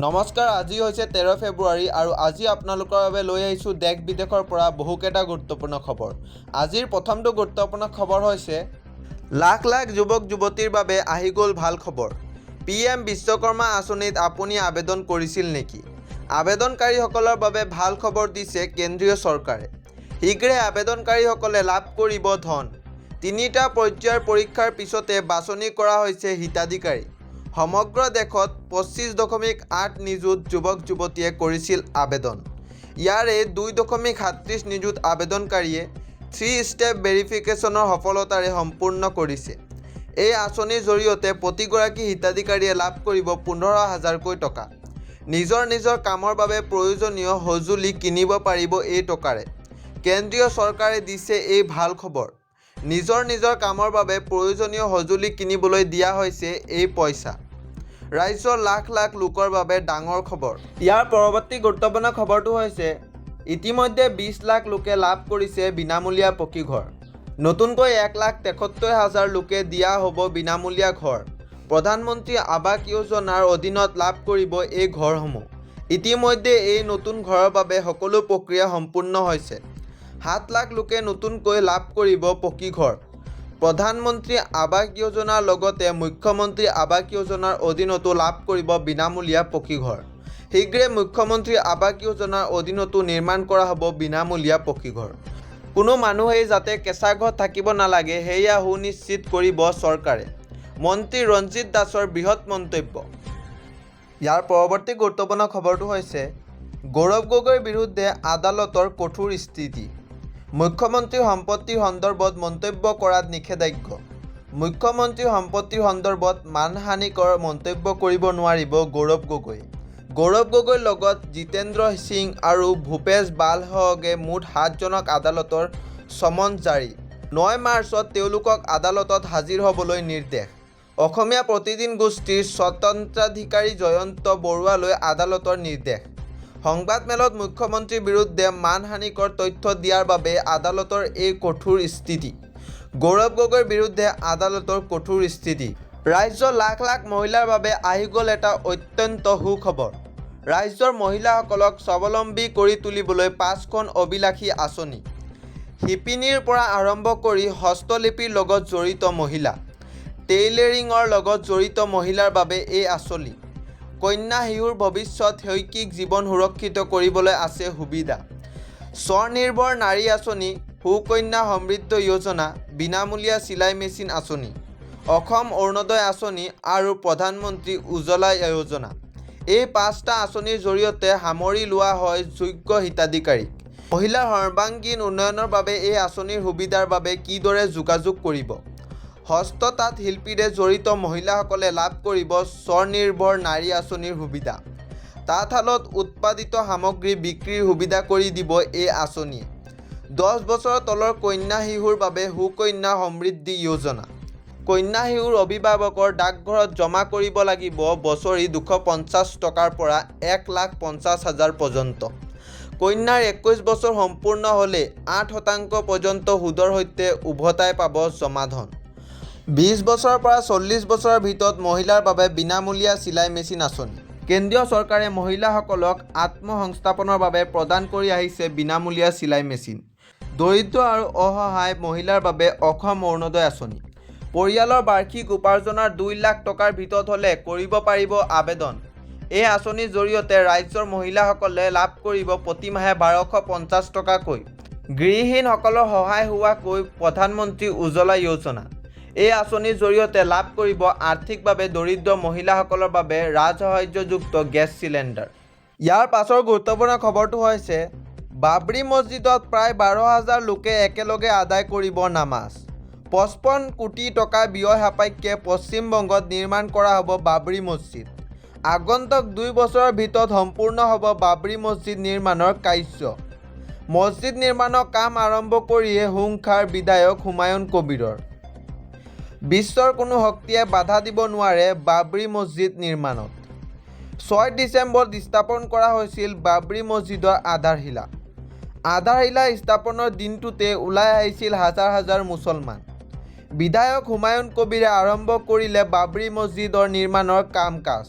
নমস্কাৰ, আজি হৈছে 13 ফেব্ৰুৱাৰী আৰু আজি আপোনালোকৰ বাবে লৈ আহিছোঁ দেশ বিদেশৰ পৰা বহুকেইটা গুৰুত্বপূৰ্ণ খবৰ। আজিৰ প্ৰথমটো গুৰুত্বপূৰ্ণ খবৰ হৈছে লাখ লাখ যুৱক যুৱতীৰ বাবে আহি গ'ল ভাল খবৰ। পিএম বিশ্বকৰ্মা আঁচনিত আপুনি আবেদন কৰিছিল নেকি? আবেদনকাৰীসকলৰ বাবে ভাল খবৰ দিছে কেন্দ্ৰীয় চৰকাৰে। শীঘ্ৰে আবেদনকাৰীসকলে লাভ কৰিব ধন। তিনিটা পৰ্যায়ৰ পৰীক্ষাৰ পিছতে বাছনি কৰা হৈছে হিতাধিকাৰী। সমগ্ৰ দেশত 25.8 নিযুত যুৱক যুৱতীয়ে কৰিছিল আবেদন। ইয়াৰে 2.37 নিযুত আবেদনকাৰীয়ে থ্ৰী ষ্টেপ ভেৰিফিকেশ্যনৰ সফলতাৰে সম্পূৰ্ণ কৰিছে। এই আঁচনিৰ জৰিয়তে প্ৰতিগৰাকী হিতাধিকাৰীয়ে লাভ কৰিব 15 হাজাৰকৈ টকা। নিজৰ নিজৰ কামৰ বাবে প্ৰয়োজনীয় সঁজুলি কিনিব পাৰিব এই টকাৰে। কেন্দ্ৰীয় চৰকাৰে দিছে এই ভাল খবৰ। নিজৰ নিজৰ কামৰ বাবে প্ৰয়োজনীয় সঁজুলি কিনিবলৈ দিয়া হৈছে এই পইচা। ৰাজ্যৰ লাখ লাখ লোকৰ বাবে ডাঙৰ খবৰ। ইয়াৰ পৰৱৰ্তী গুৰুত্বপূৰ্ণ খবৰটো হৈছে ইতিমধ্যে 20 লাখ লোকে লাভ কৰিছে বিনামূলীয়া পকী ঘৰ। নতুনকৈ 1,73,000 লোকে দিয়া হ'ব বিনামূলীয়া ঘৰ। প্ৰধানমন্ত্ৰী আৱাস যোজনাৰ অধীনত লাভ কৰিব এই ঘৰসমূহ। ইতিমধ্যে এই নতুন ঘৰৰ বাবে সকলো প্ৰক্ৰিয়া সম্পূৰ্ণ হৈছে। 7 লাখ লোকে নতুনকৈ লাভ কৰিব পকী ঘৰ। প্ৰধানমন্ত্ৰী আৱাস যোজনাৰ লগতে মুখ্যমন্ত্ৰী আৱাস যোজনাৰ অধীনতো লাভ কৰিব বিনামূলীয়া পকী ঘৰ। শীঘ্ৰে মুখ্যমন্ত্ৰী আৱাস যোজনাৰ অধীনতো নিৰ্মাণ কৰা হ'ব বিনামূলীয়া পকী ঘৰ। কোনো মানুহেই যাতে কেঁচা ঘৰত থাকিব নালাগে, সেয়া সুনিশ্চিত কৰিব চৰকাৰে, মন্ত্ৰী ৰঞ্জিত দাসৰ বৃহৎ মন্তব্য। ইয়াৰ পৰৱৰ্তী গুৰুত্বপূৰ্ণ খবৰটো হৈছে গৌৰৱ গগৈৰ বিৰুদ্ধে আদালতৰ কঠোৰ স্থিতি। মুখ্যমন্ত্ৰীৰ সম্পত্তিৰ সন্দৰ্ভত মন্তব্য কৰাত নিষেধাজ্ঞা। মুখ্যমন্ত্ৰীৰ সম্পত্তিৰ সন্দৰ্ভত মানহানিকৰ মন্তব্য কৰিব নোৱাৰিব গৌৰৱ গগৈয়ে। গৌৰৱ গগৈৰ লগত জিতেন্দ্ৰ সিং আৰু ভূপেশ বালসহকে মুঠ সাতজনক আদালতৰ চমন জাৰি। 9 মাৰ্চত তেওঁলোকক আদালতত হাজিৰ হ'বলৈ নিৰ্দেশ। অসমীয়া প্ৰতিদিন গোষ্ঠীৰ স্বত্বাধিকাৰী জয়ন্ত বৰুৱালৈ আদালতৰ নিৰ্দেশ। সংবাদমেলত মুখ্যমন্ত্ৰীৰ বিৰুদ্ধে মানহানিকৰ তথ্য দিয়াৰ বাবে আদালতৰ এই কঠোৰ স্থিতি। গৌৰৱ গগৈৰ বিৰুদ্ধে আদালতৰ কঠোৰ স্থিতি। ৰাজ্যৰ লাখ লাখ মহিলাৰ বাবে আহি গ'ল এটা অত্যন্ত সুখবৰ। ৰাজ্যৰ মহিলাসকলক স্বাৱলম্বী কৰি তুলিবলৈ পাঁচখন অভিলাষী আঁচনি। শিপিনীৰ পৰা আৰম্ভ কৰি হস্তশিল্পীৰ লগত জড়িত মহিলা, টেইলৰিঙৰ লগত জড়িত মহিলাৰ বাবে এই আঁচনি। কন্যা শিশুৰ ভৱিষ্যত শৈক্ষিক জীৱন সুৰক্ষিত কৰিবলৈ আছে সুবিধা। স্বনিৰ্ভৰ নাৰী আঁচনি, সুকন্যা সমৃদ্ধি যোজনা, বিনামূলীয়া চিলাই মেচিন আঁচনি, অসম অৰুণোদয় আঁচনি আৰু প্ৰধানমন্ত্ৰী উজ্জ্বলা যোজনা। এই পাঁচটা আঁচনিৰ জৰিয়তে সামৰি লোৱা হয় যোগ্য হিতাধিকাৰীক। মহিলাৰ সৰ্বাংগীন উন্নয়নৰ বাবে এই আঁচনিৰ সুবিধাৰ বাবে কিদৰে যোগাযোগ কৰিব? হস্ততাঁত শিল্পীৰে জড়িত মহিলাসকলে লাভ কৰিব স্বনিৰ্ভৰ নাৰী আঁচনিৰ সুবিধা। তাঁতশালত উৎপাদিত সামগ্ৰী বিক্ৰীৰ সুবিধা কৰি দিব এই আঁচনিয়ে। 10 বছৰৰ তলৰ কন্যা শিশুৰ বাবে সুকন্যা সমৃদ্ধি যোজনা। কন্যা শিশুৰ অভিভাৱকৰ ডাকঘৰত জমা কৰিব লাগিব বছৰি 250 টকাৰ পৰা 1,50,000 পৰ্যন্ত। কন্যাৰ 21 বছৰ সম্পূৰ্ণ হ'লে 8% পৰ্যন্ত সুদৰ সৈতে উভতাই পাব জমা ধন। 20 বছৰৰ পৰা 40 বছৰৰ ভিতৰত মহিলাৰ বাবে বিনামূলীয়া চিলাই মেচিন আঁচনি। কেন্দ্ৰীয় চৰকাৰে মহিলাসকলক আত্মসংস্থাপনৰ বাবে প্ৰদান কৰি আহিছে বিনামূলীয়া চিলাই মেচিন। দৰিদ্ৰ আৰু অসহায় মহিলাৰ বাবে অসম অৰুণোদয় আঁচনি। পৰিয়ালৰ বাৰ্ষিক উপাৰ্জনৰ 2 লাখ টকাৰ ভিতৰত হ'লে কৰিব পাৰিব আবেদন। এই আঁচনিৰ জৰিয়তে ৰাজ্যৰ মহিলাসকলে লাভ কৰিব প্ৰতিমাহে 1250 টকাকৈ। গৃহহীনসকলৰ সহায় হোৱাকৈ প্ৰধানমন্ত্ৰী উজ্জ্বলা যোজনা। এই আঁচনিৰ জৰিয়তে লাভ কৰিব আৰ্থিকভাৱে দৰিদ্ৰ মহিলাসকলৰ বাবে ৰাজসাহায্যযুক্ত গেছ চিলিণ্ডাৰ। ইয়াৰ পাছৰ গুৰুত্বপূৰ্ণ খবৰটো হৈছে বাবৰি মছজিদত প্ৰায় 12 হাজাৰ লোকে একেলগে আদায় কৰিব নামাজ। 55 কোটি টকা ব্যয় সাপেক্ষে পশ্চিমবংগত নিৰ্মাণ কৰা হ'ব বাবৰি মছজিদ। আগন্তুক 2 বছৰৰ ভিতৰত সম্পূৰ্ণ হ'ব বাবৰি মছজিদ নিৰ্মাণৰ কাৰ্য। মছজিদ নিৰ্মাণৰ কাম আৰম্ভ কৰিয়ে হুংকাৰ বিধায়ক হুমায়ুন কবীৰৰ। বিশ্বৰ কোনো শক্তিয়ে বাধা দিব নোৱাৰে বাবৰি মছজিদ নিৰ্মাণত। 6 ডিচেম্বৰত স্থাপন কৰা হৈছিল বাবৰি মছজিদৰ আধাৰশিলা। আধাৰশিলা স্থাপনৰ দিনটোতে ওলাই আহিছিল হাজাৰ হাজাৰ মুছলমান। বিধায়ক হুমায়ুন কবীৰে আৰম্ভ কৰিলে বাবৰি মছজিদৰ নিৰ্মাণৰ কাম কাজ।